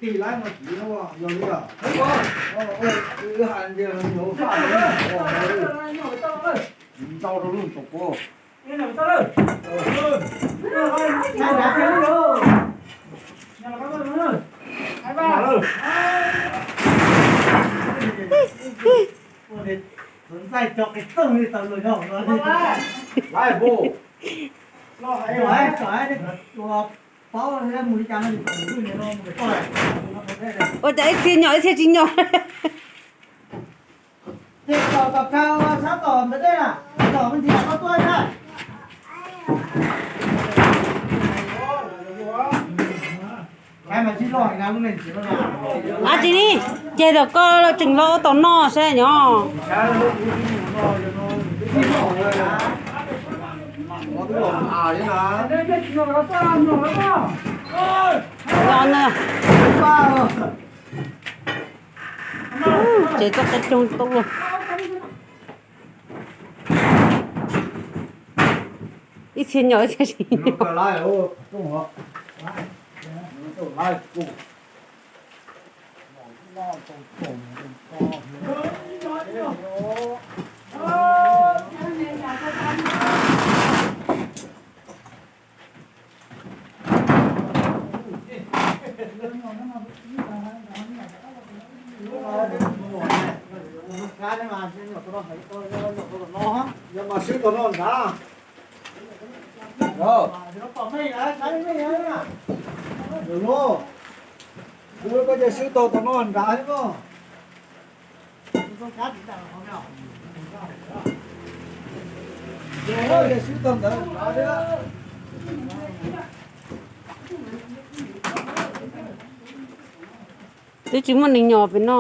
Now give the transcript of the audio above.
Tig lawm no tsis yog li os. Wb hais tias nyuam faj ntau rau lub tus kuv. Ntxaij cov qis txoog li tau luag yog no. Laiv hu. Paub mus li cas no. Ua cas ib txhia nyom ib txhia tsis nyom. Ces tom tom kawg sab tom ntawd dej na, tom me ntsis koj tuaj na. Ab tsis li, ces tom koj tseem los tom no saib nyob. Los na. Tsev txoj qab rooj tau luag. Ib txhia nyom ib txhia tsis nyom. Yog mas swb tau no nrad. Koj cia swb tau tom no nrad thiab koj. Cia swb tau ntawd nrad thiab. Twb tsis muaj neeg nyom pem no.